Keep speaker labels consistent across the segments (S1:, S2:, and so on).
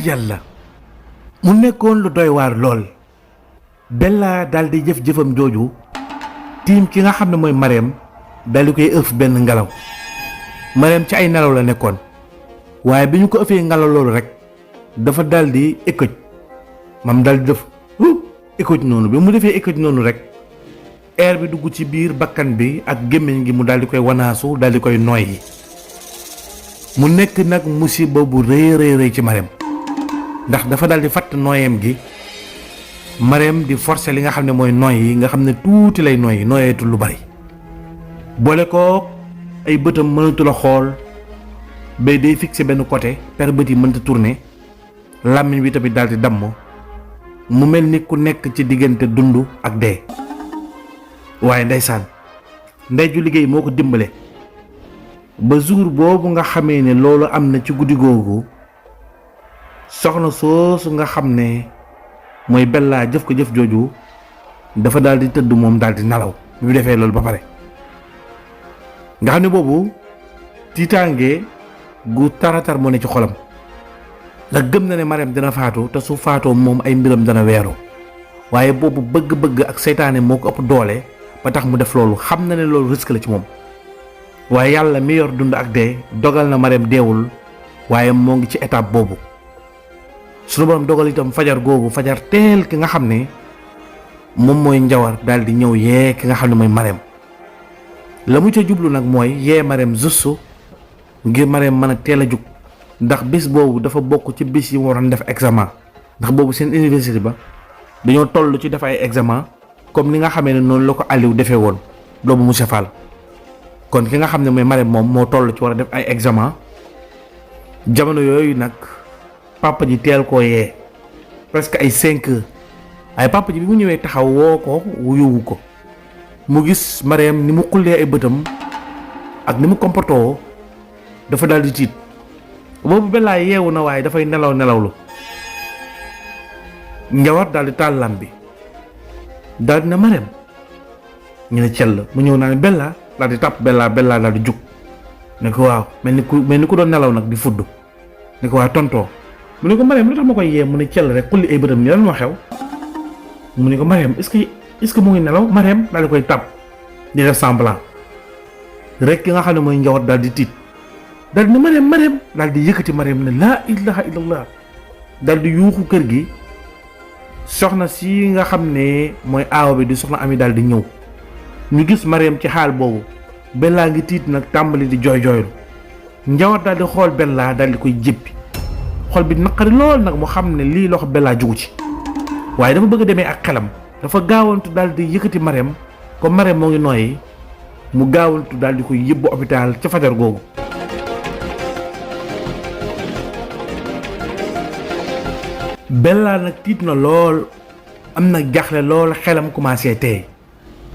S1: yàlla mu nekkoon lu doy waar lool. Bella daal di jëf-jëfam jooju tiim ki nga xam ne mooy Marème daal di koy ëf benn ngelaw. Marème ci ay nelaw la nekkoon waaye bi ñu ko ëffee ngelaw loolu rek dafa daal di ékoj mam daal di def ékoj noonu bi mu defee ékoj noonu rek air bi dugg ci biir bakkan bi ak gémmiñ gi mu daal di koy wanaasu daal di koy noyyi. mu nekk nag musiba bu rëy rëy ci Marème ndax dafa daal di fatt nooyam gi. Marème di forcer li nga xam ne mooy noy yi nga xam ne tuuti lay noyyi noyeetul lu bari boole ko ay bëtam mënatu la xool bay day fixé benn côté per bët yi mënta tourner làmmiñ bi tamit daal di damm mu mel ni ku nekk ci diggante dund ak dee. waaye ndeysaan ndey ju liggéey moo ko dimbale ba jour boobu nga xamee ne loolu am na ci guddi googu soxna soosu nga xam ne mooy Bella jëf ko jëf jooju dafa daal di tëdd moom daal di nelaw bi mu defee loolu ba pare nga xam ne boobu tiitaange gu taratar moo ne ci xolam ndax gëm na ne Marème dina faatu te su faatoo moom ay mbiram dana weeru waaye boobu bëgg-bëgg ak seytaane moo ko ëpp doole ba tax mu def loolu xam na ne loolu risque la ci moom waaye yàlla mi yor dund ak dee dogal na Marème deewul waaye moo ngi ci étape boobu. suñu borom dogal itam fajar googu fajar teel ki nga xam ne moom mooy Njawar daal di ñëw yee ki nga xam ne mooy Marème la mu ca jublu nag mooy yee Marème juste ngir Marème mën a teel a jug ndax bis boobu dafa bokk ci bis yi mu waroon def examen ndax boobu seen université ba dañoo toll ci def ay examen comme ni nga xamee ne noonu la ko Aliou defee woon doomu monsieur Fall kon ki nga xam ne mooy Marème moom moo toll ci war a def ay examen jamono yooyu nag. papa ji teel koo yee presque ay 5 heures waaye papa ji bi mu ñëwee taxaw woo ko wuyuwu ko mu gis Marème ni mu xullee ay bëtam ak ni mu comportoo dafa daal di tiit boobu Bella yeewu na waaye dafay nelawlu Njawar daal di taal lam bi daal di na Marème ñu ne cell mu ñëw naa ne Bella daal di tàpp Bella daal di jug ne ko waaw mel ni ku doon nelaw nag di fudd ne ko waa tontoo mu ne ko Marème lu tax ma koy yee mu ne cell rek xulli ay bëtam ni lan moo xew mu ne ko Marème est-ce que mu ngi nelaw Marème daal di koy tàpp di def semblant rek ki nga xam ne mooy Njawar daal di tiit daal di ne Marème daal di yëkkati Marème ne laa ilaha illallah daal di yuuxu kër gi soxna si nga xam ne mooy aawa bi di soxna Ami daal di ñëw ñu gis Marème ci xaal boobu Bella ngi tiit nag tàmbali di jooylu Njawar daal di xool Bella daal di koy jéppi xol bi naqari lool nag mu xam ne lii loxo Bella jugu ci waaye dafa bëgg a demee ak xelam dafa gaawantu daal di yëkkati Marème comme Marème moo ngi nooyi mu gaawantu daal di koy yóbbu hôpital ca fajar googu. Bella nag tiit na lool am na jaaxle lool xelam commencé tey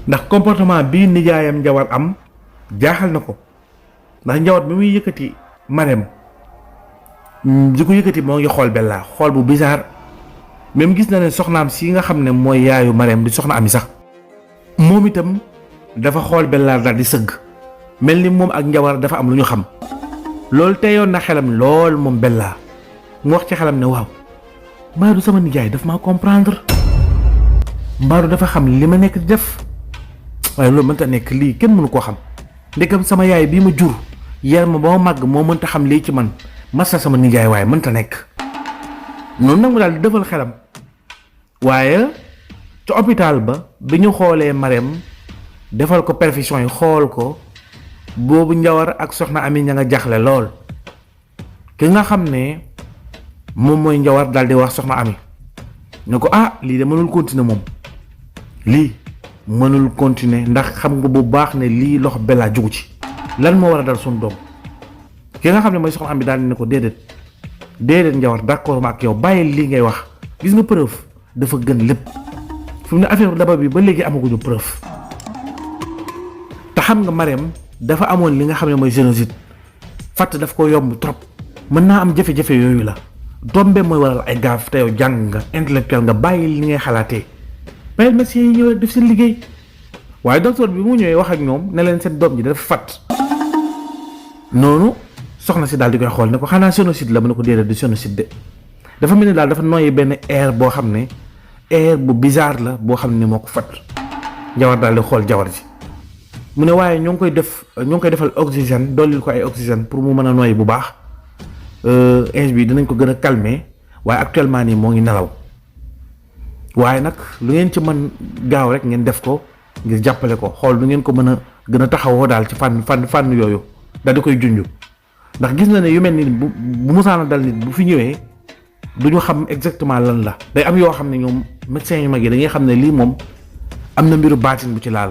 S1: ndax comportement bii nijaayam Njawar am jaaxal na ko ndax Njawar bi muy yëkkati Marème di ko yëkkati moo ngi xool Bella xool bu bizarre même gis na ne soxnaam si nga xam ne mooy yaayu Marème di soxna Ami sax moom itam dafa xool Bella daal di sëgg mel ni moom ak Njawar dafa am lu ñu xam loolu teyoon na xelam lool moom Bella mu wax ci xelam ne waaw mbaaru sama nijaay daf maa comprendre mbaaru dafa xam li ma nekk di def waaye loolu mënta nekk lii kenn mënu koo xam ndekam sama yaay bii ma jur yar ma ba ma màgg moo mënta xam lii ci man massa sama nijaay waaye mënta nekk noonu nag mu daal di defal xelam waaye ci hôpital ba bi ñu xoolee Marème defal ko perfusion yi xool ko boobu Njawar ak soxna Ami ña nga jaxle lool ki nga xam ne moom mooy Njawar daal di wax soxna Ami ne ko lii de mënul continuer moom lii mënul continuer ndax xam nga bu baax ne lii loxo Bella jugu ci lan moo war a dal suñu doom ki nga xam ne mooy soxna Ami daal di ne ko déedéet Njawar d'accord ma ak yow bàyyi lii ngay wax gis nga preuve dafa gën lépp fi mu ne affaire daba bi ba léegi amaguñu preuve te xam nga Marème dafa amoon li nga xam ne mooy génocide fàtt daf ko yomb trop mën naa am jafe-jafe yooyu la tombe mooy waral ay gaaf te yow jàng nga intellectuel nga bàyyi li ngay xalaatee bàyyil médecin yi ñëw def seen liggéey waaye docteur bi mu ñëwee wax ak ñoom ne leen seen doom ji dafa fàtt noonu soxna si daal di koy xool ne ko xanaa génocide la mu ne ko déedéet di génocide de dafa mel ni daal dafa noyyi benn air boo xam ne air bu bizarre la boo xam ne moo ko fat. Njawar daal di xool jawar ji mu ne waaye ñoo ngi koy defal oxygène dollil ko ay oxygène pour mu mën a noyyi bu baax inge bi dinañ ko gën a calmer waaye actuellement nii moo ngi nelaw waaye nag lu ngeen ci mën gaaw rek ngeen def ko ngir jàppale ko xool lu ngeen ko mën a gën a taxawoo daal ci fànn yooyu daal di koy junj ndax gis na ne yu mel ni bu musaana dal nit bu fi ñëwee du ñu xam exactement lan la day am yoo xam ne ñoom médecins yu mag yi dañuy xam ne lii moom am na mbiru baatin bu ci laal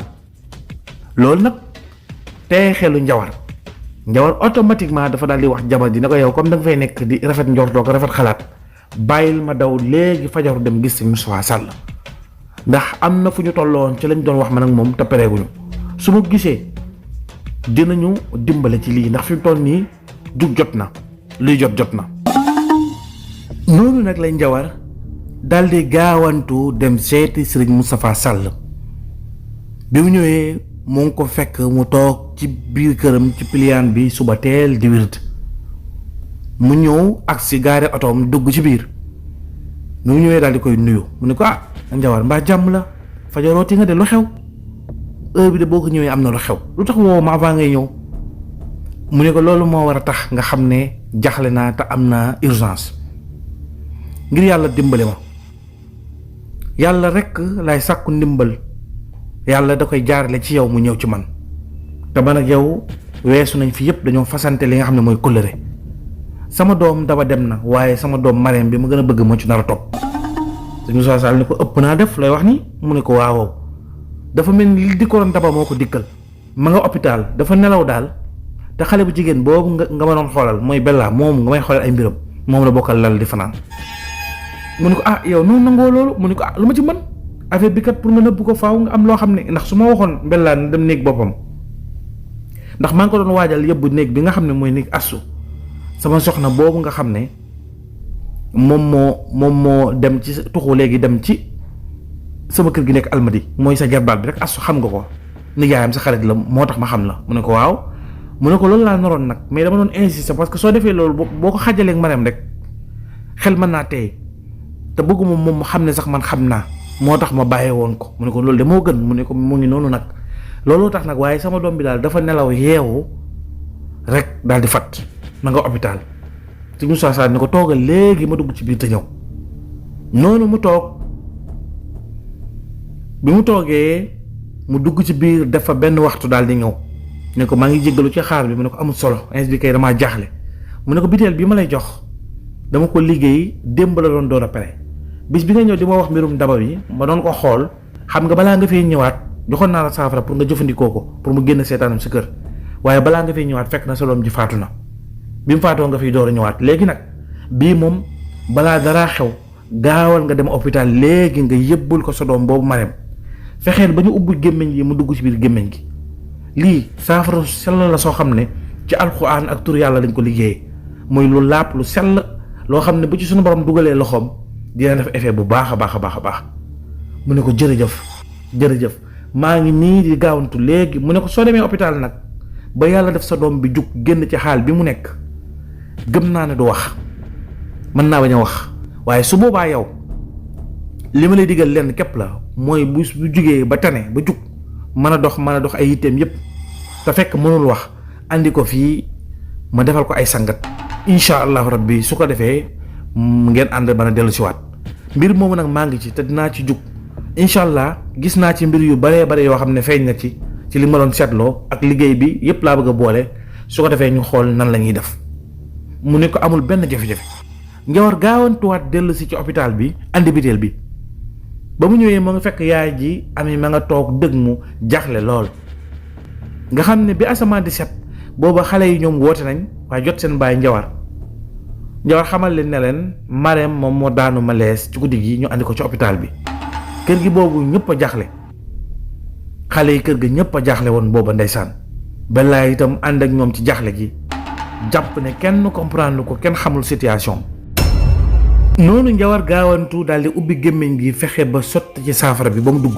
S1: loolu nag tey xelu njawar automatiquement dafa daal di wax jabar ji ne ko yow comme da nga fay nekk di rafet njortoo ko rafet xalaat bàyyil ma daw léegi fajaru dem gis Sëñ Moustapha Sall ndax am na fu ñu tolloon ci lañ doon wax man ak moom te pareeguñu su ma gisee dinañu dimbale ci lii ndax fi mu toll nii jug jot na luy jot na. noonu nag lay njawar daal di gaawantu dem seeti Sëriñ Moustapha Sall bi mu ñëwee mu ngi ko fekk mu toog ci biir këram ci piliyaan bi suba teel di wird mu ñëw ak si gaare otoom dugg ci biir mu ñëwee daal di koy nuyu mu ne ko njawar mbaa jàmm la fajarooti nga de lu xew heure bi de boo ko ñëwee am na lu xew lu tax woo ma avant ngay ñëw mu ne ko loolu moo war a tax nga xam ne jaxle naa te am naa urgence ngir yàlla dimbali ma yàlla rekk lay sàkku ndimbal yàlla da koy jaarale ci yow mu ñëw ci man te man ak yow weesu nañ fi yëpp dañoo fasante li nga xam ne mooy kóllëre sama doom daba dem na waaye sama doom Marème bi ma gën a bëgg moo ci nar a topp Sëñ Moustapha Sall ni ko ëpp naa def lay wax ni mu ne ko waaw dafa mel ni li dikkoon daba moo ko dikkal ma nga hôpital dafa nelaw daal te xale bu jigéen boobu nga ma doon xoolal mooy Bella moom nga may xoolal ay mbiram moom la bokkal lal di fanaan mu ne ko yow noonu nangoo loolu mu ne ko lu ma ci mën affaire bi kat pour nga nëbb ko faaw nga am loo xam ne ndax su ma waxoon Bella na dem néeg boppam ndax maa ngi ko doon waajal yëbbu néeg bi nga xam ne mooy néeg Assu sama soxna boobu nga xam ne moom moo dem ci tuxu léegi dem ci sama kër gi nekk Almadi mooy sa jarbaat bi rek Assu xam nga ko nijaayam sa xarit la moo tax ma xam la mu ne ko waaw mu ne ko loolu laa noroon nag mais dama doon insister parce que soo defee loolu boo ko xajalee ak Marème rek xel mën naa tey te bëgguma moom mu xam ne sax man xam naa moo tax ma bàyyee woon ko mu ne ko loolu de moo gën mu ne ko mu ngi noonu nag looloo tax nag waaye sama doom bi daal dafa nelaw yeewu rek daal di fat ma nga hôpital Sëñ Moustapha Sall ni ko toogal léegi ma dugg ci biir te ñëw noonu mu toog bi mu toogee mu dugg ci biir def fa benn waxtu daal di ñëw ne ko maa ngi jéggalu ci xaar bi mu ne ko amul solo bi kay damaa jaaxle mu ne ko biteel bi ma lay jox dama ko liggéey démb la doon a pare bis bi nga ñëw di ma wax mbirum daba bi ma doon ko xool xam nga balaa nga fay ñëwaat joxoon naa la saafara pour nga jëfandikoo ko pour mu génn seetaanam si kër waaye balaa nga fay ñëwaat fekk na sa doom ji faatu na bi mu faatoo nga fiy door a ñëwaat léegi nag bii moom balaa daraa xew gaawal nga dem hôpital léegi nga yëbbul ko sa doom boobu Marème fexeel ba ñu ubbi gémmiñ gi mu dugg ci biir gémmiñ gi lii saafara sell la soo xam ne ci alxuraan ak tur yàlla lañ ko liggéeyee muy lu laap lu sell loo xam ne bu ci suñu borom dugalee loxoom dina def effet bu baax a baax a baax a baax mu ne ko jërëjëf maa ngi nii di gaawantu léegi mu ne ko soo demee hôpital nag ba yàlla def sa doom bi jug génn ci xaal bi mu nekk gëm naa ne du wax mën naa bañ a wax waaye su boobaa yow li ma lay digal lenn képp la mooy bu jugee ba tane ba jug mën a dox ay yitteem yépp te fekk mënul wax andi ko fii ma defal ko ay sangat incha allahu rabbi su ko defee ngeen ànd mën a dellu si waat mbir moomu nag maa ngi ci te dinaa ci jug incha allah gis naa ci mbir yu baree bare yoo xam ne feeñ na ci li ma doon seetloo ak liggéey bi yépp laa bëgg a boole su ko defee ñu xool nan la ñuy def mu ne ko amul benn jafe-jafe Njawar gaawantuwaat dellu si ci hôpital bi andi biteel bi ba mu ñëwee ma nga fekk yaay ji ami ma nga toog dëgg mu jaxle lool nga xam ne bi asamaan di set booba xale yi ñoom woote nañ waaye jot seen baay Njawar xamal leen ne leen Marème moom moo daanu malaise ci guddi gi ñu andi ko ci hôpital bi kër gi boobu ñëpp a jaxle xale yi kër ga ñëpp a jaxle woon booba ndeysaan Bella itam ànd ak ñoom ci jaxle gi jàpp ne kenn comprendre ko kenn xamul situation noonu Njawar gaawantu daal di ubbi gémmiñ gi fexe ba sotti ci saafara bi ba mu dugg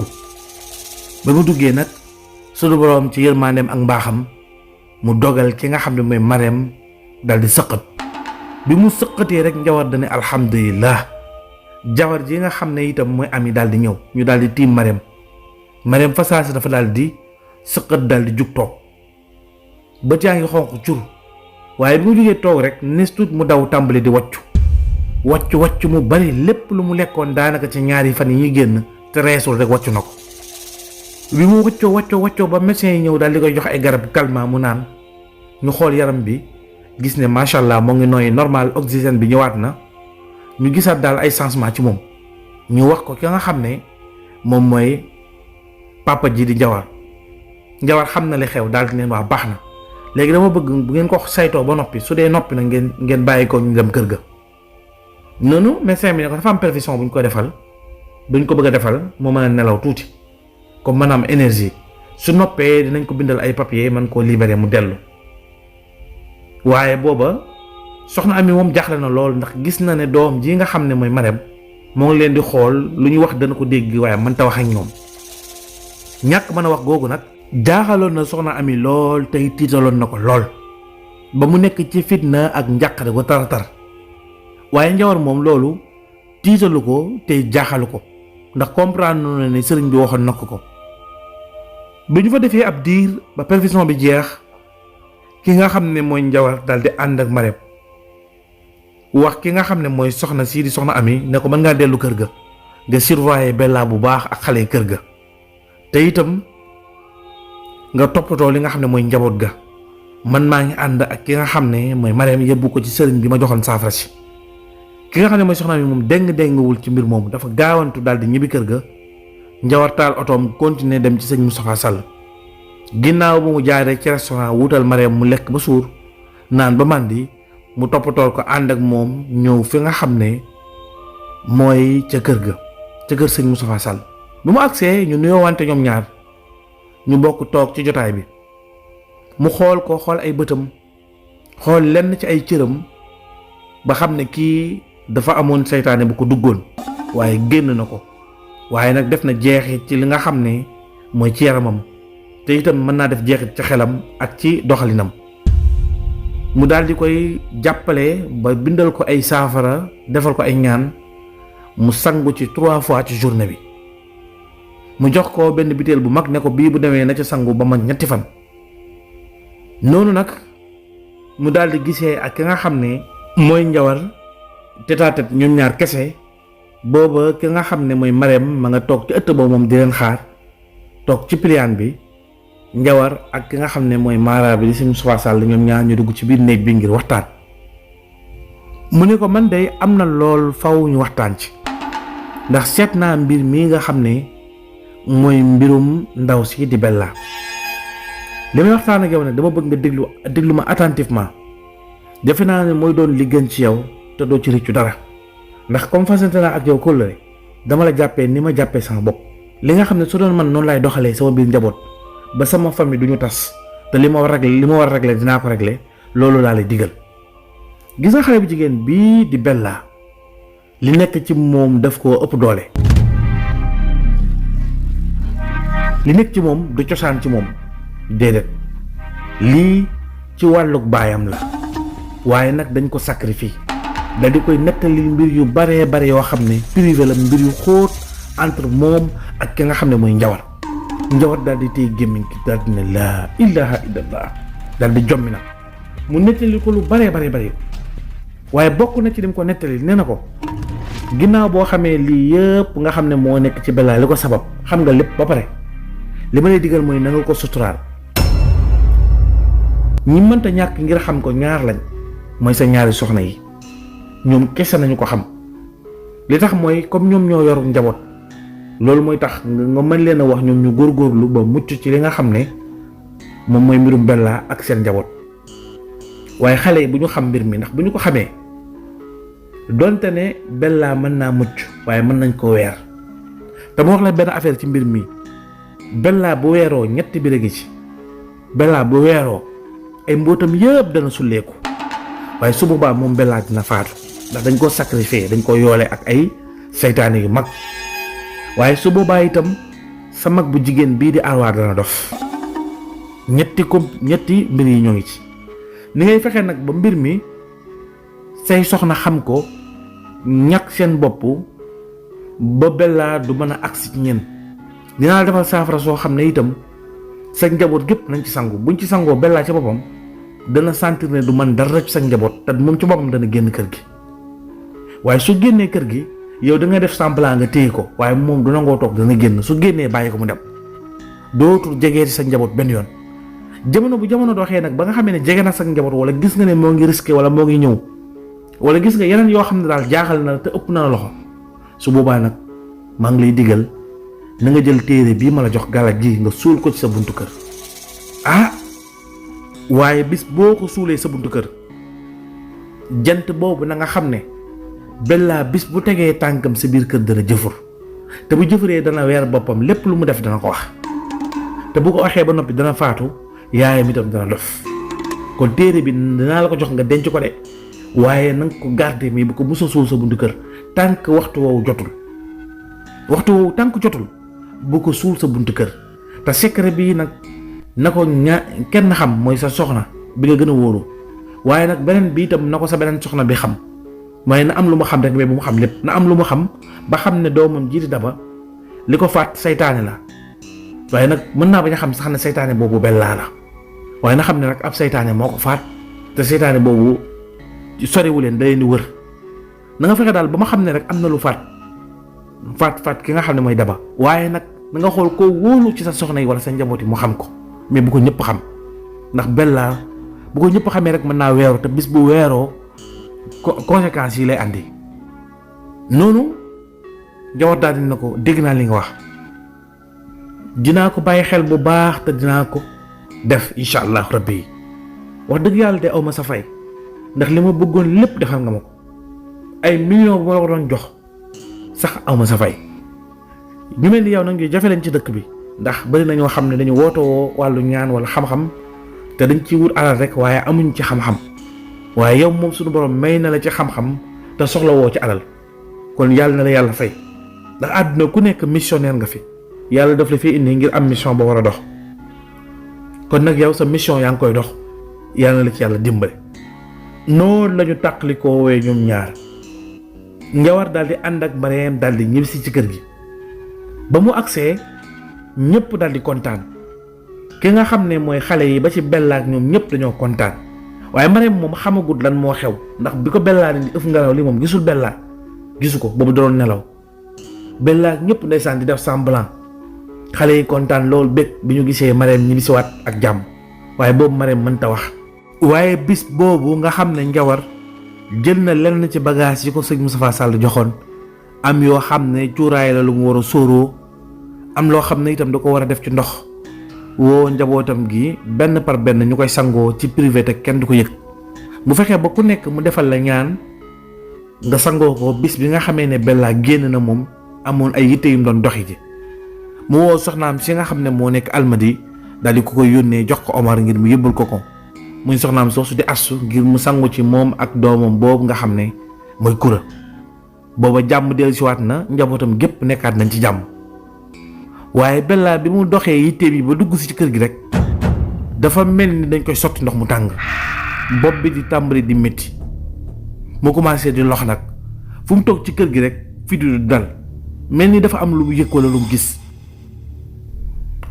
S1: ba mu duggee nag suñu boroom ci yërmandeem ak mbaaxam mu dogal ki nga xam ne mooy Marème daal di sëqat bi mu sëqatee rek njawar dane alhamdulillah. jawar ji nga xam ne itam mooy ami daal di ñëw ñu daal di tiim Marème fa saasi dafa daal di sëqat daal di jug toog bët yaa ngi xonq cur waaye bi mu jógee toog rek nes tuut mu daw tàmbali di wàccu mu bari lépp lu mu lekkoon daanaka ci ñaari fan yi ñuy génn te reesul rek wàccu na ko. bi mu wàccoo ba médecin yi ñëw daal di koy jox ay garab calmant mu naan ñu xool yaram bi gis ne macha allah moo ngi nooyi normal oxygène bi ñëwaat na ñu gisaat daal ay changement ci moom ñu wax ko ki nga xam ne moom mooy papa ji di njawar xam na li xew daal di leen wax baax na léegi dama bëgg bu ngeen ko saytoo ba noppi su dee noppi na ngeen bàyyi ko ñu dem kër ga. noonu médecin bi ne ko dafa am perfusion bu ñu ko defal duñ ko bëgg a defal moo mën a nelaw tuuti comme maanaam énergie su noppee dinañ ko bindal ay papier mën koo libéré mu dellu. waaye booba soxna Ami moom jaaxle na lool ndax gis na ne doom ji nga xam ne mooy Marème moo ngi leen di xool lu ñu wax dana ko dégg waaye mënta wax ak ñoom. ñàkk mën a wax googu nag jaaxaloon na soxna Ami lool tey tiitaloon na ko lool ba mu nekk ci fitna ak njàqare gu tar waaye njawar moom loolu tiitalu ko tey jaaxalu ko ndax comprendre na ne sëriñ bi waxoon na ko. bi ñu fa defee ab diir ba perfusion bi jeex ki nga xam ne mooy njawar daal di ànd ak Marème wax ki nga xam ne mooy soxna sii di soxna Ami ne ko mën ngaa dellu kër ga nga surveiller Bella bu baax ak xale kër ga te itam nga toppatoo li nga xam ne mooy njaboot ga man maa ngi ànd ak ki nga xam ne mooy Marème yóbbu ko ci sëriñ bi ma joxoon saafara si. ki nga xam ne mooy soxna Ami moom déng-déngwul ci mbir moomu dafa gaawantu daal di ñibbi kër ga njawar taal otoom continuer dem ci sëñ Moustapha Sall ginnaaw bu mu jaaree ci restaurant wutal Marème mu lekk ba suur naan ba màndi mu toppatool ko ànd ak moom ñëw fi nga xam ne mooy ca kër ga ca kër sëñ Moustapha Sall. bi mu agsee ñu nuyoo wante ñoom ñaar ñu bokk toog ci jotaay bi mu xool ay bëtam xool lenn ci ay cëram ba xam ne kii dafa amoon seytaane bu ko duggoon waaye génn na ko waaye nag def na jeexit ci li nga xam ne mooy ci yaramam te itam mën naa def jeexit ci xelam ak ci doxalinam. mu daal di koy jàppale ba bindal ko ay saafara defal ko ay ñaan mu sangu ci 3 fois ci journée bi. mu jox ko benn biteel bu mag ne ko bii bu demee na ca sangu ba man 2 fan. noonu nag mu daal di gisee ak ki nga xam ne mooy njawar tête à tête ñoom ñaar kese booba ki nga xam ne mooy Marème ma nga toog ci ëtt ba moom di leen xaar toog ci piliyaan bi njawar ak ki nga xam ne mooy mara bi di si Moustapha Sall ñoom ñaar ñu dugg ci biir néeg bi ngir waxtaan. mu ne ko man day am na lool faw ñu waxtaan ci ndax seet naa mbir mii nga xam ne mooy mbirum ndaw si di Bella li may waxtaan ak yow ne dama bëgg nga déglu ma attentivement defe naa ne mooy doon li gën ci yow te doo ci rëccu dara ndax comme fasante naa ak yow kóllëre dama la jàppee ni ma jàppee sama bopp li nga xam ne su doon man noonu laay doxalee sama biir njaboot ba sama famille du ñu tas te li ma war a régler dinaa ko régler loolu laa lay digal. gis nga xale bu jigéen bii di Bella li nekk ci moom daf koo ëpp doole li nekk ci moom du cosaan ci moom déedéet lii ci wàllug baayam la waaye nag dañ ko sacrifier da di koy nettali mbir yu bare yoo xam ne privé la mbir yu xóot entre moom ak ki nga xam ne mooy njawar daal di téye gémmiñ ki daal di ne laa ilaha illallah daal di jommi nag mu nettali ko lu bare waaye bokk na ci lim ko nettali nee na ko ginnaaw boo xamee lii yëpp nga xam ne moo nekk ci Bella li ko sabab xam nga lépp ba pare li ma lay digal mooy na nga ko suturaal ñi mënta ñàkk ngir xam ko ñaar lañ mooy sa ñaari soxna yi ñoom kese nañu ko xam li tax mooy comme ñoom ñoo yor njaboot loolu mooy tax nga mën leen a wax ñoom ñu góorgóorlu ba mucc ci li nga xam ne moom mooy mbirum Bella ak seen njaboot waaye xale yi bu ñu xam mbir mi ndax bu ñu ko xamee donte ne Bella mën naa mucc waaye mën nañ ko weer te ma wax la benn affaire ci mbir mi Bella bu weeroo ñetti bi gi ci Bella bu weeroo ay mbootam yëpp dana sulleeku waaye su boobaa moom Bella dina faatu ndax dañ koo sacrifier dañ ko yoole ak ay seytaane yu mag waaye su boobaa itam sa mag bu jigéen bii di Arwa dana dof ñetti mbir yi ñoo ngi ci ni ngay fexe nag ba mbir mi say soxna xam ko ñàkk seen bopp ba Bella du mën a agsi ci ñeen dinaa defal saafara soo xam ne itam sa njaboot gépp nañ ci sangu buñ ci sangoo Bella ci boppam dana sentir ne du man dara ci sa njaboot te moom ci boppam dana génn kër gi waaye su génnee kër gi yow da nga def semblant nga téye ko waaye moom du nangoo toog dana génn su génnee bàyyi ko mu dem dootul jegee ci sa njaboot benn yoon jamono bu jamono doxee nag ba nga xamee ne jege na sa njaboot wala gis nga ne moo ngi risqué wala moo ngi ñëw wala gis nga yeneen yoo xam ne daal jaaxal na te ëpp na la loxo su boobaa nag maa ngi lay digal na nga jël téere bii ma la jox gàllak ji nga suul ko ci sa buntu kër waaye bis boo ko suulee sa buntu kër jant boobu na nga xam ne Bella bis bu tegee tànkam sa biir kër dana jëfur te bu jëfuree dana weer boppam lépp lu mu def dana ko wax te bu ko waxee ba noppi dana faatu yaayam itam dana dof kon téere bi dinaa la ko jox nga denc ko de waaye na nga ko garder mi bu ko musa suul sa buntu kër tànk waxtu woowu tànk jotul bu ko suul sa buntu kër te secret bii nag na ko kenn xam mooy sa soxna bi nga gën a wóoru waaye nag beneen bi itam na ko sa beneen soxna bi xam waaye na am lu ma xam rek mais bu mu xam lépp na am lu ma xam ba xam ne doomam ji di Daba li ko faat saytaane la waaye nag mën naa bañ a xam sax ne saytaane boobu Bella la waaye na xam ne nag ab saytaane moo ko faat te saytaane boobu soriwu leen da leen di wër na nga fexe daal ba ma xam ne rek am na lu faat ki nga xam ne mooy Daba waaye nag na nga xool koo wóolu ci sa soxna yi wala sa njaboot yi mu xam ko mais bu ko ñëpp xam ndax Bella bu ko ñëpp xamee rek mën naa weeru te bis bu weeroo conséquences yi lay andi noonu njaboot daal dina ko dégg naa li nga wax dinaa ko bàyyi xel bu baax te dinaa ko def incha allah rabbi wax dëgg yàlla de aw ma sa fay ndax li ma bëggoon lépp defal nga ma ko ay millions bu ma la ko doon jox sax aw ma sa fay ñu mel ni yow nag ñu jafe leen ci dëkk bi ndax bari na ñoo xam ne dañu wootoo wàllu ñaan wala xam-xam te dañ ci wut alal rek waaye amuñ ci xam-xam waaye yow moom suñu borom may na la ci xam-xam te soxla woo ci alal kon yàlla na la yàlla fay ndax àdduna ku nekk missionnaire nga fi yàlla daf la fi indi ngir am mission ba war a dox kon nag yow sa mission yaa ngi koy dox yàlla na la ci yàlla dimbale noonu lañu tàqalikoo wee ñoom ñaar Njawar daal di ànd ak Mariam daal di ñibbisi ci kër gi ba mu agsee ñëpp daal di kontaan ki nga xam ne mooy xale yi ba ci Bella ak ñoom ñëpp dañoo kontaan waaye Mariam moom xamagut lan moo xew ndax bi ko Bella di ëf ngelaw li moom gisul Bella gisu ko boobu doon nelaw Bella ak ñëpp ndeysaan di def semblant xale yi kontaan loolu bég bi ñu gisee Mariam ñibbisiwaat ak jàmm waaye boobu Mariam mënta wax waaye bis boobu nga xam ne Njawar jël na lenn ci bagage yi ko sëñ Moustapha Sall joxoon am yoo xam ne cuuraay la lu mu war a sóoroo am loo xam ne itam da ko war a def ci ndox woo njabootam gi benn par benn ñu koy sangoo ci privé te kenn du ko yëg bu fekkee ba ku nekk mu defal la ñaan nga sangoo ko bis bi nga xamee ne Bella génn na moom amoon ay yitte yu mu doon doxi ji mu woo soxnaam si nga xam ne moo nekk Almadi daal di ko koy yónnee jox ko Omar ngir mu yëbbal ko muy soxnaam soosu di Assu ngir mu sangu ci moom ak doomam boobu nga xam ne mooy Kura booba jàmm dellusiwaat na njabootam gépp nekkaat nañ ci jàmm waaye Bella bi mu doxee yitteem yi ba dugg si ci kër gi rek dafa mel ni dañ koy sotti ndox mu tàng bopp bi di tàmbali di métti mu commencé di lox nag fu mu toog ci kër gi rek fi du dal mel ni dafa am lu mu yëg wala lu mu gis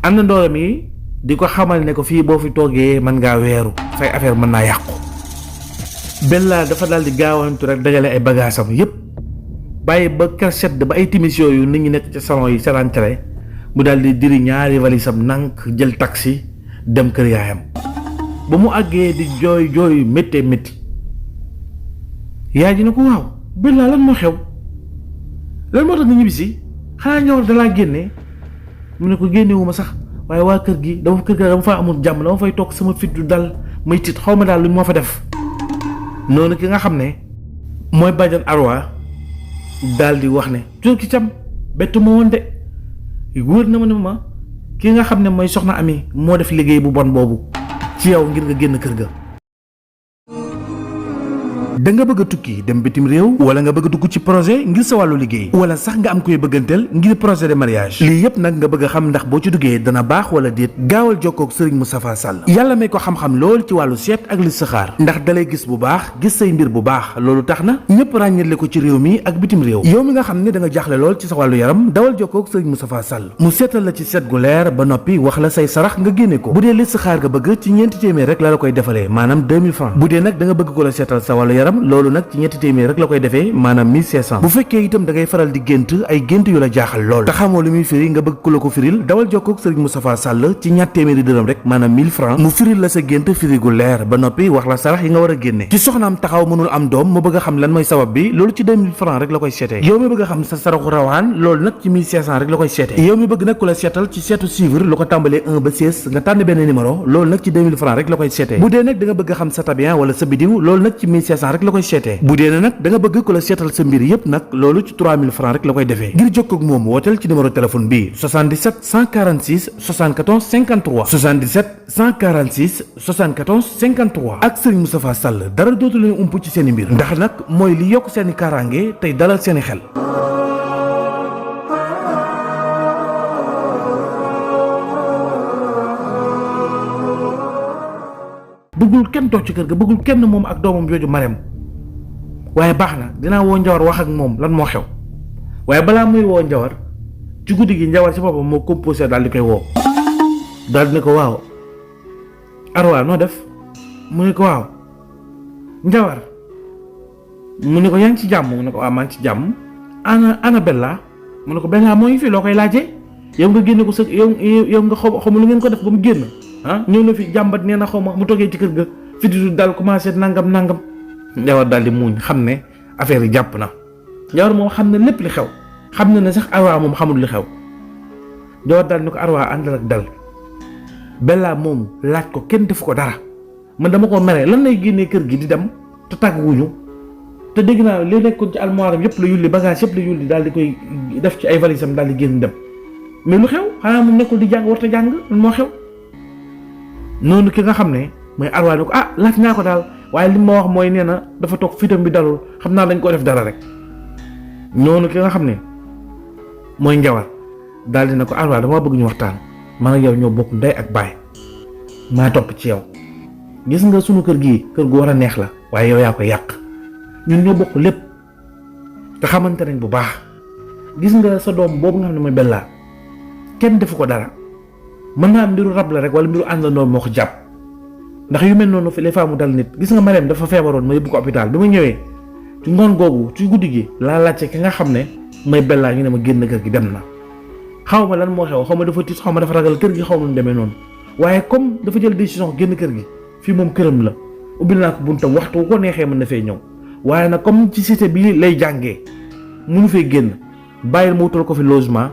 S1: am na ndooram yi di ko xamal ne ko fii boo fi toogee mën ngaa weeru say affaire mën naa yàqu Bella dafa daal di gaawantu rek dajale ay bagaasam yépp bàyyi ba kër sedd ba ay timis yooyu nit ñi nekk ci salon yi seetaan télé mu daal di diri ñaari valisam nank jël taxi dem kër yaayam ba mu àggee di jooy jooy méttee métti yaay ji ne ko waaw Bella lan moo xew lan moo tax nga ñibbisi xanaa Njawar dalaa génne mu ne ko génnewu ma sax waaye waa kër gi dama fa amul jàmm dama fay toog sama fit du dal may tiit xaw ma daal lu moo fa def noonu ki nga xam ne mooy bàjjan Arwa daal di wax ne jor ki cam bett ma woon de wóor na ma ne ma ki nga xam ne mooy soxna Ami moo def liggéey bu bon boobu ci yow ngir nga génn kër ga da nga bëgg a tukki dem bitim réew wala nga bëgg a dugg ci projet ngir sa wàllu liggéey wala sax nga am koy bëgganteel ngir projet de mariage lii yëpp nag nga bëgg a xam ndax boo ci duggee dana baax wala déet gaawal jokkoo ak Serigne Moustapha Sall yàlla may ko xam-xam lool ci wàllu seet ak listixaar ndax dalay gis bu baax gis say mbir bu baax loolu tax na ñëpp ràññale ko ci réew mi ak bitim réew yow mi nga xam ne da nga jaaxle lool ci sa wàllu yaram dawal jokkoo ak Serigne Moustapha Sall mu seetal la ci seet gu leer ba noppi wax la say sarax nga génne ko bu dee listixaar nga bëgg ci ñeenti téeméer rek la koy defalee maanaam 2000 francs bu dee nag da nga bëgg ko la seetal sa wàllu yaram loolu nag ci ñetti téeméer rek la koy defee maanaam 1500 bu fekkee itam da ngay faral di gént ay gént yu la jaaxal lool te xamoo lu muy firi nga bëgg ku la ko firil dawal jokkoo ak Serigne Moustapha Sall ci ñaar téeméeri dërëm rek maanaam 1000 francs mu firil la sa gént firi gu leer ba noppi wax la sarax yi nga war a génne ci soxnaam taxaw mënul am doom mu bëgg a xam lan mooy sabab bi loolu ci 2000 francs rek la koy seetee yow mi bëgg a xam sa saraxu rawaan loolu nag ci 1500 rek la koy seetee yow mi bëgg nag ku la seetal ci seetu suivre lu ko tàmbalee 1 ba 16 nga tànn benn numéro loolu nag ci 2000 francs rek la koy seetee bu dee nag da nga bëgg a xam sa tabian wala sa bidiw loolu nag ci 1500 rek la koy seetee bu dee nag da nga bëgg ku la seetal sa mbir yépp nag loolu ci 3000 francs rek la koy defee ngir jokkoo ak moom wooteel ci numéro téléphone bi 77 146 74 53 77 146 74 53 ak Serigne Moustapha Sall dara dootu leen ump ci seeni mbir ndax nag mooy li yokk seeni kaaraange tey dalal seeni xel. bëggul kenn toog ci kër ga bëggul kenn moom ak doomam jooju Marème waaye baax na dinaa woo Njawar wax ak moom lan moo xew waaye balaa muy woo Njawar ci guddi gi Njawar ci boppam moo composé daal di koy woo daal di ne ko waaw Arwa noo def mu ne ko waaw Njawar mu ne ko yaa ngi ci jàmm mu ne ko waaw maa ngi ci jàmm ana Bella mu ne ko Bella moo ngi fi loo koy laajee yow nga génne ko sa yow nga xaw ma lu ngeen ko def ba mu génn ñëw na fi jàmbat nee na xaw ma mu toggee ci kër ga fi di daal commencé nangam Njawar daal di muuñ xam ne affaire yi jàpp na Njawar moom xam ne lépp li xew xam na ne sax Arwa moom xamul li xew Njawar daal ni ko Arwa àndal ak dal Bella moom laaj ko kenn defu ko dara man dama ko mere lan lay génnee kër gi di dem te tàgguwuñu te dégg naa li nekkoon ci armoire am yëpp la yulli bagage yëpp la yulli daal di koy def ci ay valise am daal di génn dem mais lu xew xanaa moom nekkul di jàng warta jàng lan moo xew noonu ki nga xam ne mooy Arwa ni ko laaj naa ko daal waaye li ma wax mooy nee na dafa toog fitam bi dalul xam naa dañ ko def dara rek noonu ki nga xam ne mooy Njawar daal di ne ko Arwa dama bëgg ñu waxtaan man ak yow ñoo bokk ndey ak baay maa topp ci yow gis nga sunu kër gii kër gu war a neex la waaye yow yaa ko yàq ñun ñoo bokk lépp te xamante nañ bu baax gis nga sa doom boobu nga xam ne mooy Bella kenn defu ko dara mën naa am mbiru rab la rek wala mbiru àndandoo moo ko jàpp ndax yu mel noonu fi les femmes mu dal nit gis nga Marème dafa feebaroon ma yóbbu ko hôpital bi ma ñëwee ci ngoon googu ci guddi gi laa laajte ki nga xam ne mooy Bella ñu ne ma génn kër gi dem na xaw ma lan moo xew xaw ma dafa tiit xaw ma dafa ragal kër gi xaw ma nu demee noonu waaye comme dafa jël décision génn kër gi fii moom këram la ubbil naa ko buntam waxtu wu ko neexee mën na fee ñëw waaye nag comme ci cité bi lay jàngee munu fee génn bàyyil ma wutal ko fi logement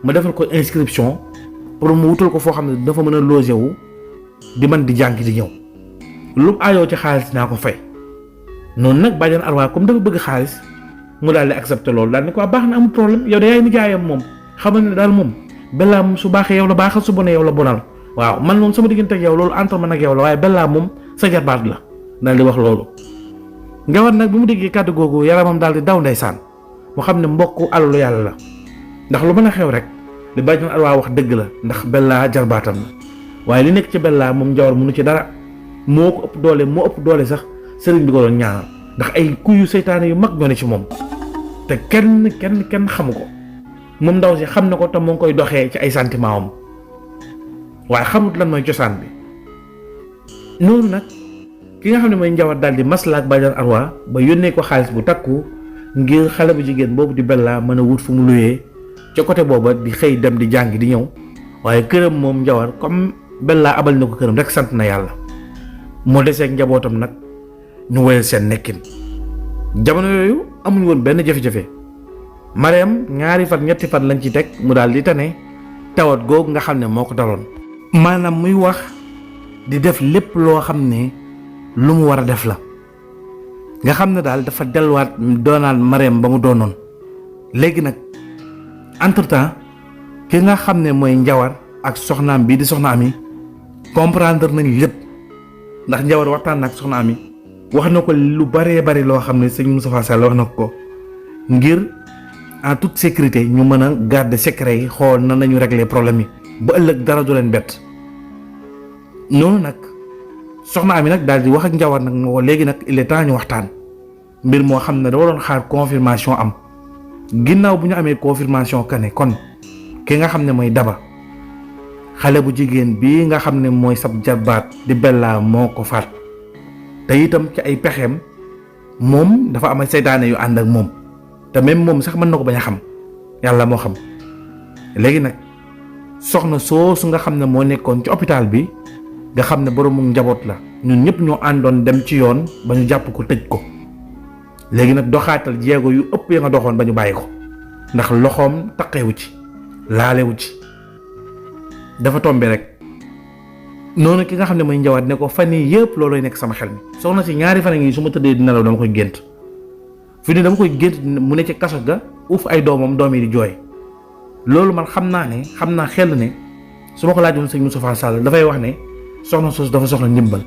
S1: ma defal ko inscription pour mu wutal ko foo xam ne dafa mën a loger wu di man di jàng di ñëw lu mu aayoo ci xaalis naa ko fay noonu nag bàjjan Arwa comme dafa bëgg xaalis mu daal di accepter loolu daal ni ko baax na amul problème yow da yaay nijaayam moom xamal ne daal moom Bella moom su baaxee yow la baaxal su bonee yow la bonal waaw man moom sama diggante ak yow loolu entre man ak yow la waaye Bella moom sa jarbaat la daal di wax loolu. Njawar nag bi mu déggee kàddu googu yaramam daal di daw ndeysaan mu xam ne mbokk alalu yàlla la ndax lu mën a xew rek li bàjjan Arwa wax dëgg la ndax Bella jarbaatam la waaye li nekk ci Bella moom Njawar mënu ci dara moo ko ëpp doole sax sëriñ bi ko doon ñaanal ndax ay kuyu seytaane yu mag ñoo ne ci moom te kenn xamu ko moom ndaw si xam na ko te moo ngi koy doxee ci ay sentiment am waaye xamut lan mooy cosaan bi noonu nag ki nga xam ne mooy Njawar daal di maslaa ak bàjjan Arwa ba yónnee ko xaalis bu takku ngir xale bu jigéen boobu di Bella mën a wut fu mu luyee ca côté booba di xëy dem di jàng di ñëw waaye këram moom Njawar comme Bella abal na ko këram rek sant na yàlla moo deseeg njabootam nag ñu woyal seen nekkin jamono yooyu amuñ woon benn jafe-jafe Marème ñaari fan ñetti fan lañ ci teg mu daal di tane tawat googu nga xam ne moo ko daloon maanaam muy wax di def lépp loo xam ne lu mu war a def la nga xam ne daal dafa delluwaat doonaan Marème ba mu doonoon léegi nag entre-temps ki nga xam ne mooy Njawar ak soxnaam bii di soxna Ami comprendre nañ lépp ndax Njawar waxtaan na ak soxna Ami wax na ko lu baree bari loo xam ne sëñ Moustapha Sall wax na ko ngir en toute sécurité ñu mën a garder secret yi xool nan nañu régler problème yi ba ëllëg dara du leen bett. noonu nag soxna Ami nag daal di wax ak Njawar nag moo léegi nag il est temps ñu waxtaan mbir moo xam ne da doon xaar confirmation am ginnaaw bu ñu amee confirmation que ne kon ki nga xam ne mooy Daba xale bu jigéen bii nga xam ne mooy sab jarbaat di Bella moo ko faat te itam ci ay pexeem moom dafa am ay seytaane yu ànd ak moom te même moom sax mën na ko bañ a xam yàlla moo xam. léegi nag soxna soosu nga xam ne moo nekkoon ci hôpital bi nga xam ne boroomu njaboot la ñun ñëpp ñoo àndoon dem ci yoon ba ñu jàpp ko tëj ko léegi nag doxaatal jéego yu ëpp ya nga doxoon ba ñu bàyyi ko ndax loxoom taqewu ci laalewu ci dafa tombe rek. noonu ki nga xam ne mooy Njawaat ne ko fan yii yëpp loolooy nekk sama xel mi soxna si ñaari fan yi su ma tëddee di nelaw dama koy gént fi ne dama koy gént mu ne ci kaso ga uuf ay doomam doom yi di jooy loolu man xam naa xel ne su ma ko laajoon sëñ Moustapha Sall dafay wax ne soxna soosu dafa soxla ndimbal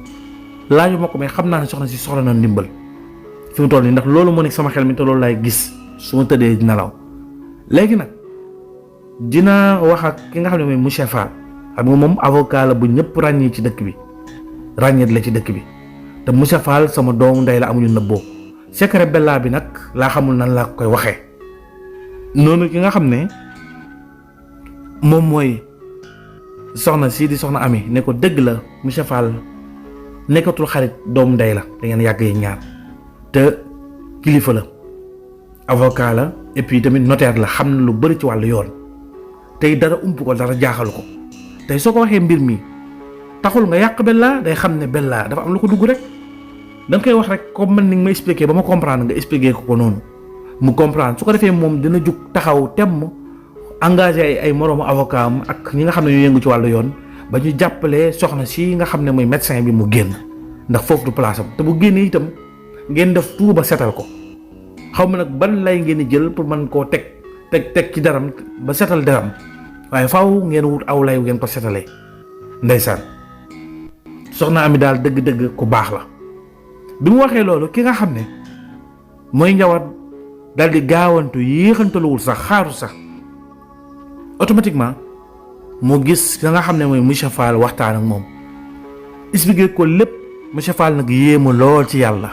S1: laaju ma ko mais xam naa ne soxna si soxla na ndimbal fi mu toll nii ndax loolu moo nekk sama xel mi te loolu laay gis su ma tëddee di nelaw. léegi nag dina wax ak ki nga xam ne mooy monsieur Fall xam nga moom avocat la bu ñëpp ràññee ci dëkk bi ràññeet la ci dëkk bi te monsieur Fall sama doomu ndey la amuñu nëbboo secret Bella bi nag laa xamul nan laa koy waxee. noonu ki nga xam ne moom mooy soxna si di soxna Ami ne ko dëgg la monsieur Fall nekkatul xarit doomu ndey la da ngeen yàgg yi ñaar te kilifa la avocat la et puis tamit notaire la xam na lu bari ci wàllu yoon tey dara ump ko dara jaaxalu ko tey soo ko waxee mbir mi taxul nga yàq Bella day xam ne Bella dafa am lu ko dugg rek da nga koy wax rek comme man ni nga ma expliqué ba ma comprendre nga expliqué ko noonu mu comprendre su ko defee moom dina jug taxaw temm engagé ay moroomu avocat am ak ñi nga xam ne ñoo yëngu ci wàllu yoon ba ñu jàppalee soxna si nga xam ne mooy médecin bi mu génn ndax foofu du place am te bu génnee itam ngeen def tout ba setal ko xaw ma nag ban lay ngeen di jël pour mën koo teg ci daram ba setal daram waaye faaw ngeen wut aw lay ngeen ko setalee ndeysaan soxna Ami daal dëgg-dëgg ku baax la. bi mu waxee loolu ki nga xam ne mooy Njawaat daal di gaawantu yéexantaluwul sax xaaru sax automatiquement mu gis ka nga xam ne mooy monsieur Fall waxtaan ak moom expliqué ko lépp monsieur Fall nag yéemu lool ci yàlla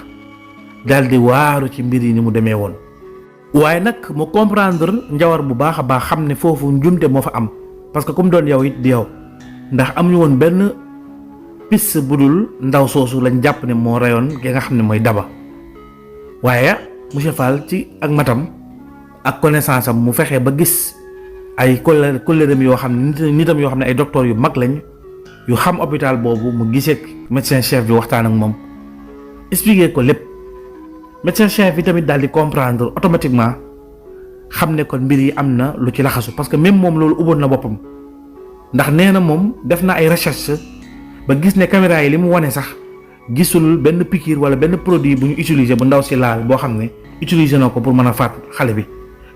S1: daal di waaru ci mbir yi ni mu demee woon. waaye nag mu comprendre Njawaat bu baax a baax xam ne foofu njumte moo fa am parce que comme doon yow it di yow ndax am ñu woon benn piste bu dul ndaw soosu lañ jàpp ne moo reyoon ki nga xam ne mooy Daba waaye monsieur Fall ci ak matam ak connaissance am mu fexe ba gis ay collègues yoo xam ne nitam yoo xam ne ay docteur yu mag lañ yu xam hôpital boobu mu gisee médecin chef bi waxtaan ak moom expliquer ko lépp médecin chef bi tamit daal di comprendre automatiquement xam ne kon mbir yi am na lu ci laxasu parce que même moom loolu ubboon na boppam ndax nee na moom def na ay recherche ba gis ne caméra yi li mu wane sax gisul benn piqûre wala benn produit bu ñu utiliser bu ndaw si laal boo xam ne utiliser na ko pour mën a faat xale bi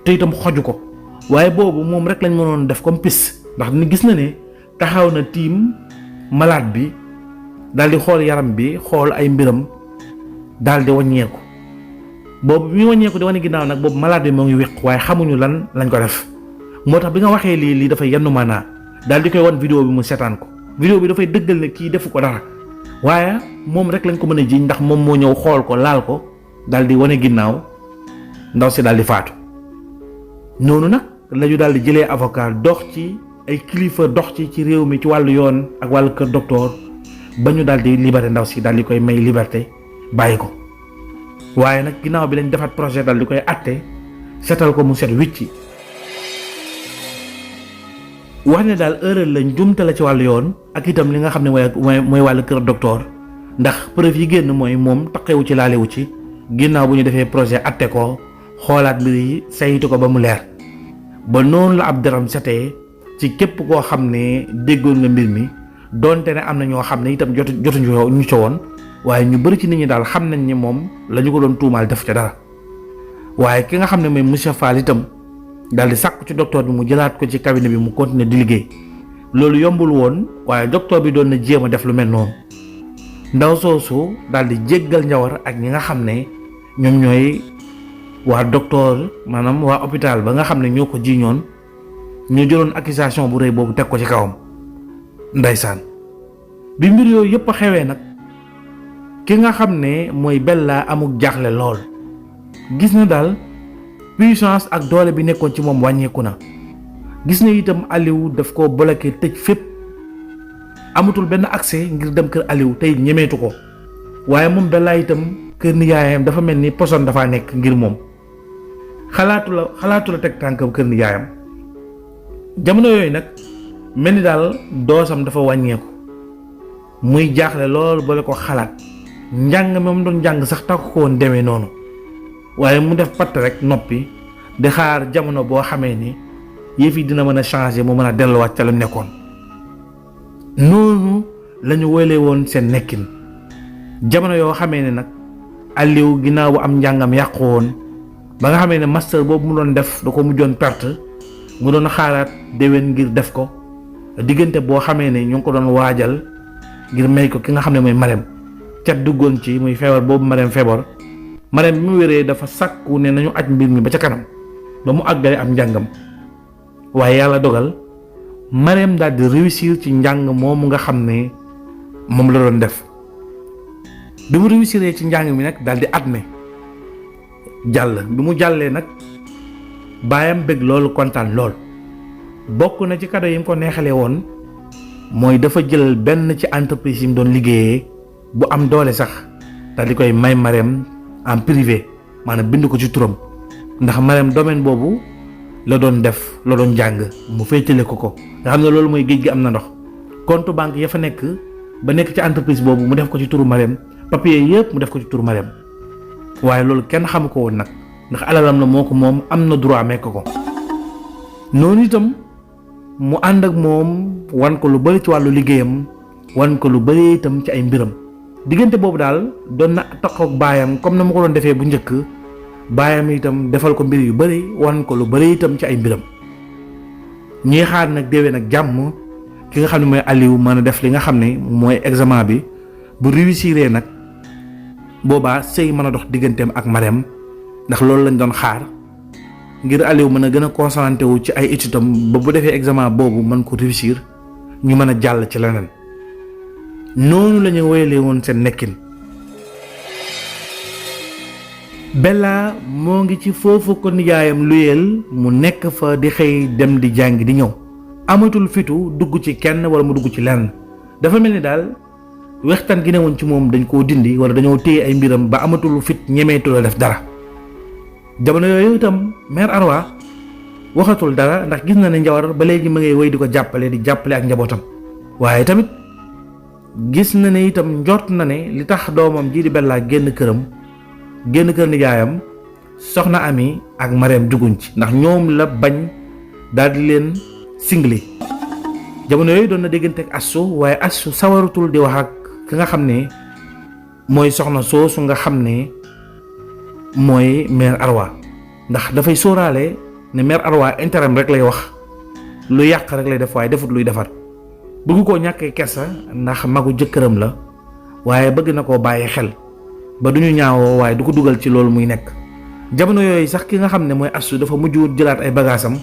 S1: te itam xoju ko waaye boobu moom rek lañ mënoon def comme piste ndax ni gis na ne taxaw na tiim malade bi daal di xool yaram bi xool ay mbiram daal di wàññeeku boobu bi muy wàññeeku di wane ginnaaw nag boobu malade bi moo ngi wéq waaye xamuñu lan lañ ko def moo tax bi nga waxee lii dafay yenn maanaa daal di koy wan vidéo bi mu seetaan ko vidéo bi dafay dëggal ne kii defu ko dara waaye moom rek lañ ko mën a jiiñ ndax moom moo ñëw xool ko laal ko daal di wane ginnaaw ndaw si daal di faatu noonu nag lañu daal di jëlee avocat dox ci ay kilifa dox ci réew mi ci wàllu yoon ak wàllu kër docteur ba ñu daal di libéré ndaw si daal di koy may liberté bàyyi ko waaye nag ginnaaw bi lañ defaat projet daal di koy atte setal ko mu set wicci wax ne daal erreur lañ jumte la ci wàllu yoon ak itam li nga xam ne mooy wàllu kër docteur ndax preuve yi génn mooy moom taqewu ci laalewu ci ginnaaw bu ñu defee projet atte ko xoolaat mbir yi saytu ko ba mu leer ba noonu la ab deram setee ci képp koo xam ne déggoon nga mbir mi donte ne am na ñoo xam ne itam jotuñu ñu ci woon waaye ñu bëri ci nit ñi daal xam nañ ne moom la ñu ko doon tuumaal def ca dara waaye ki nga xam ne mooy monsieur Fall itam daal di sàkku ci docteur bi mu jëlaat ko ci cabinet bi mu continuer di liggéey loolu yombul woon waaye docteur bi doon na jéem a def lu mel noonu ndaw soosu daal di jéggal Njawar ak ñi nga xam ne ñoom ñooy waa docteur maanaam waa hôpital ba nga xam ne ñoo ko jiiñoon ñu jëloon accusation bu rëy boobu teg ko ci kawam. Ndeysaan bi mbir yooyu yëpp a xewee nag ki nga xam ne mooy Bella amuk jaaxle lool gis na daal puissance ak doole bi nekkoon ci moom wàññeeku na. gis na itam Aliou daf ko bloqué tëj fépp amatul benn accès ngir dem kër Aliou tey ñemeetu ko waaye moom Bella itam kër nijaayam dafa mel ni poson dafaa nekk ngir moom xalaatu la teg tànkam kër nijaayam. jamono yooyu nag mel ni daal doosam dafa wàññeeku muy jaaxle lool boole ko xalaat njàng moom doon njàng sax takku ko woon demee noonu waaye mu def patt rek noppi di xaar jamono boo xamee ni yëf yi dina mën a changer mu mën a delluwaat ca lu nekkoon. noonu lañu woyle woon seen nekkin jamono yoo xamee ne nag Aliou ginnaaw bu am njàngam yàqu woon ba nga xamee ne master boobu mu doon def da ko mujjoon perte mu doon xaaraat déwén ngir def ko diggante boo xamee ne ñu ngi ko doon waajal ngir may ko ki nga xam ne mooy Marème cat duggoon ci muy feebar boobu Marème feebar Marème bi mu wéree dafa sàkku ne nañu aj mbir mi ba ca kanam ba mu àggale am njàngam waaye yàlla dogal Marème daal di réussir ci njàng moomu nga xam ne moom la doon def bi mu réussiree ci njàng mi nag daal di admet jàll bi mu jàllee nag baayam bëgg loolu kontaan lool bokk na ci cadeau yi mu ko neexalee woon mooy dafa jël benn ci entreprise yi mu doon liggéeyee bu am doole sax daal di koy may Marème en privé maanaam bind ko ci turam ndax Marème domaine boobu la doon def la doon jàng mu féetale ko nga xam ne loolu mooy géej gi am na ndox compte banque ya fa nekk ba nekk ci entreprise boobu mu def ko ci turu Marème papier yëpp mu def ko ci turu Marème waaye loolu kenn xamu ko woon nag ndax alalam la moo ko moom am na droit mekk ko noonu itam mu ànd ak moom wan ko lu bari ci wàllu liggéeyam wan ko lu bari itam ci ay mbiram diggante boobu daal doon na taxaw ak baayam comme na ma ko doon defee bu njëkk baayam itam defal ko mbir yu bari wan ko lu bari itam ci ay mbiram ñuy xaar nag déwén ak jàmm ki nga xam ne mooy Aliou mën a def li nga xam ne mooy examen bi bu réussiree nag boobaa sëy mën a dox digganteem ak Marème ndax loolu lañ doon xaar ngir Aliou mën a gën a concentré wu ci ay études am ba bu defee examen boobu mën ko réussir ñu mën a jàll ci leneen noonu la ñu woyalee woon seen nekkin. Bella moo ngi ci foofu ko nijaayam luyeel mu nekk fa di xëy dem di jàng di ñëw amatul fitu dugg ci kenn wala mu dugg ci lenn dafa mel ni daal wextaan gi ne woon ci moom dañ koo dindi wala dañoo téye ay mbiram ba amatul fit ñemeetul a def dara. jamono yooyu itam mère Arwa waxatul dara ndax gis na ne Njawar ba léegi ma ngay wéy di ko jàppale ak njabootam waaye tamit gis na ne itam njort na ne li tax doomam ji di Bella génn kër nijaayam soxna Ami ak Marème juguñ ci ndax ñoom la bañ daal di leen singli. jamono yooyu doon na déggante ak Astou waaye Astou sawaratul di wax ak ki nga xam ne mooy soxna soosu nga xam ne mooy mère Arwa ndax dafay sóoraale ne mère Arwa intérêt rek lay wax lu yàq rek lay def waaye defut luy defar bëgg koo ñàkkee kersa ndax magu jëkkëram la waaye bëgg na koo bàyyi xel ba duñu ñaawoo waaye du ko dugal ci loolu muy nekk. jamono yooyu sax ki nga xam ne mooy Astou dafa mujj jëlaat ay bagaasam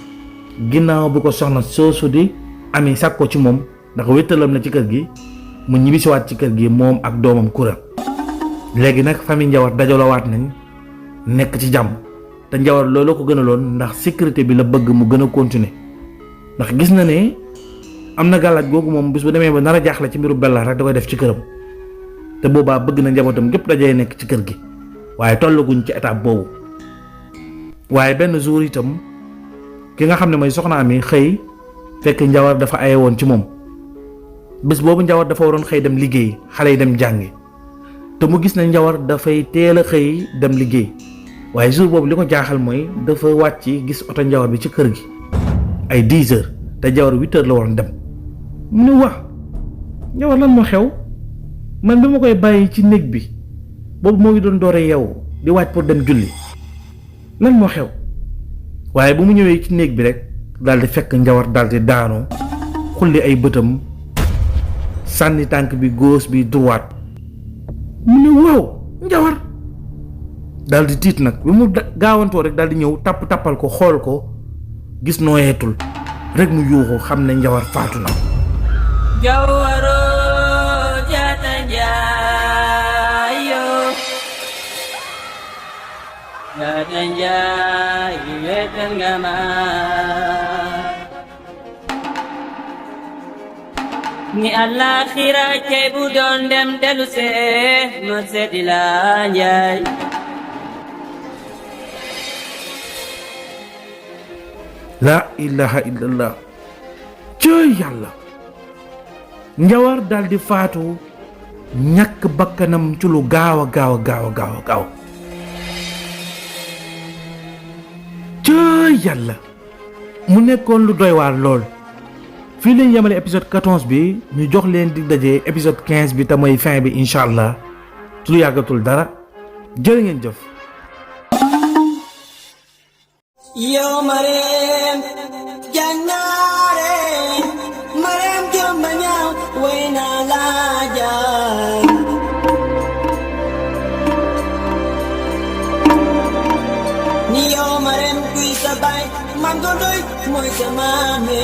S1: ginnaaw bu ko soxna soosu di Ami sàkko ci moom ndax wéttalam na ci kër gi mu ñibbisiwaat ci kër gi moom ak doomam Kura. léegi nag famille Njawar dajalawaat nañ nekk ci jàmm te Njawar loolu ko gënaloon ndax sécurité bi la bëgg mu gën a continuer ndax gis na ne am na gàllaaj googu moom bis bu demee ba nar a jaaxle ci mbiru Bella rek da koy def ci këram te boobaa bëgg na njabootam gépp dajee nekk ci kër gi waaye tollaguñ ci étape boobu. waaye benn jour itam ki nga xam ne mooy soxna Ami xëy fekk Njawar dafa aye woon ci moom bés boobu Njawar dafa waroon xëy dem liggéey xale yi dem jàngi te mu gis ne Njawar dafay teel a xëy dem liggéey waaye jour boobu li ko jaaxal mooy dafa wàcc gis oto Njawar bi ci kër gi ay 10 heures te Njawar 8 heures la waroon dem mu ne wax Njawar lan moo xew man bi ma koy bàyyi ci néeg bi boobu moo ngi doon doore yeewu di wàcc pour dem julli lan moo xew waaye bu mu ñëwee ci néeg bi rek daal di fekk Njawar daal di daanu xulli ay bëtam sànni tànk bi gauche bi droite mu ne waaw Njawar daal di tiit nag bi mu gaawantoo rek daal di ñëw tappal ko xool ko gis nooyeetul rek mu yuuxu xam ne Njawar faatu na.
S2: Jawaro jata njaayo jata njaayo wetan nga ma ni alaxira cey bu doon dem delu see ma seeti la njaay
S1: laa ilaha illallah cëy yàlla Njawar daldi faatu ñàkk bakkanam ci lu gaaw a gaaw cëy yàlla mu nekkoon lu doy waar lool. fii lañ yemale épisode 14 bi ñu jox leen di daje épisode 15 bi te mooy fin bi incha allah su lu yàggatul dara jërë ngeen jëf.
S2: yow Marème jàngaare Marème jomba ñaaw way naa laa jaay ni yow Marème kuy sa baay man ko doy mooy sa maame